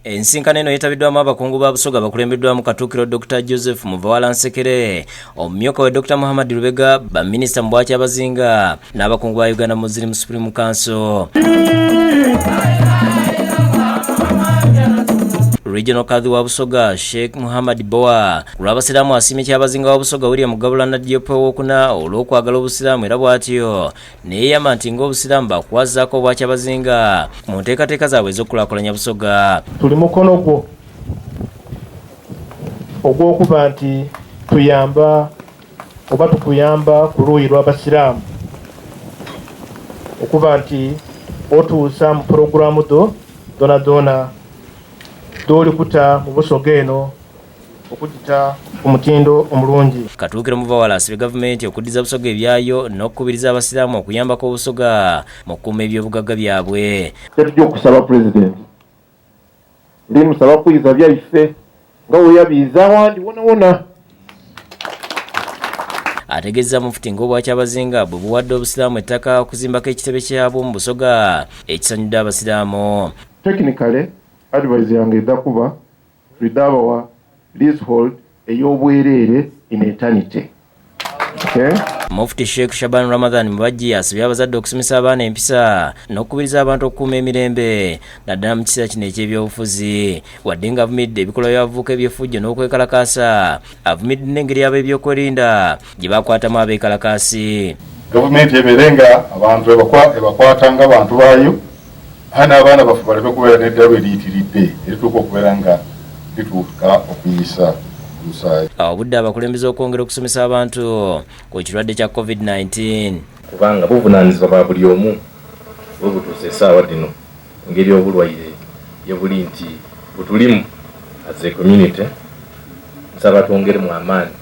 Ensinkano eno yeetabiddwamu abakungu ba Busoga bakulembeddwamu Katuukiro Dr. Joseph Muvawala Nsekere, omumyuka we Dr. Muhammad Lubega, baminisita mu Bwakyabazinga n'abakungu ba Uganda Muslim Supreme Council. Regional Kadhi wa Busoga Sheikh Muhammad Bowa ku lw'Abasiraamu asiimye Kyabazinga wa Busoga William Gabula Nadiope owokuna olw'okwagala Obusiraamu era bw'atyo neeyama nti ng'Obusiraamu bakuwazzaako Obwakyabazinga mu nteekateeka zaabwe ez'okukulaakulanya Busoga. Tuli mukono gwo ogw'okuba nti tuyamba oba tukuyamba ku luuyi lw'Abasiraamu okuba nti otuusa mu pulogulaamu dho dhoonadhoona dh'oli kuta mu Busoga eno okugita ku mutindo omulungi. Katuukiro Muvawala asabye gavumenti okuddiza Busoga ebyayo n'okukubiriza Abasiraamu okuyambako Obusoga mu kukuuma ebyobugagga byabwe. Kyetujja okusaba Pulezidenti, ndi musaba kwiza byaife nga weyabiiza awandi wonawona. Ategezza Mufti ng'Obwakyabazinga bwe buwadde Obusiraamu ettaka okuzimbako ekitebe kyabwo mu Busoga ekisanyudde Abasiraamu. Technically, advice yange edha kuba twidha bawa leasehold ey'obwereere in eternity. Okay? Mufti Sheikh Shaban Ramadhan Mubajji asabye abazadde okusomesa abaana empisa n'okukubiriza abantu okukuuma emirembe naddala mu kiseera kino eky'ebyobufuzi. Wadde ng'avumiridde ebikolwa by'abavubuka eby'effujjo n'okwekalakaasa, avumiridde n'engeri ab'ebyokwerinda gye bakwatamu abeekalakaasi. Gavumenti ebeere nga abantu ebakwata nga bantu baayo, ate n'abaana baffe baleme kubeera n'eddalu eriyitiridde erituuka okubeera nga lituuka okuyisa omusaayi. Awo obudde abakulembeze okwongera okusomesa abantu ku kirwadde kya COVID-19. Kubanga buvunaanyizibwa bwa buli omu bwe butuusa esaawa dhino engeri obulwaire ye buli nti butulimu as a community, nsaba twongeremu amaani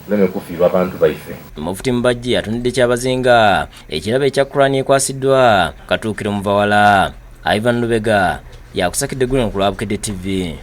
tuleme kufiirwa abantu baife. Mufti Mubajje atunidde Kyabazinga ekirabo ekya Quran ekwasiddwa Katuukiro Muvawala. Ivan Lubega yakusakidde guno ku lwa Bukedde TV.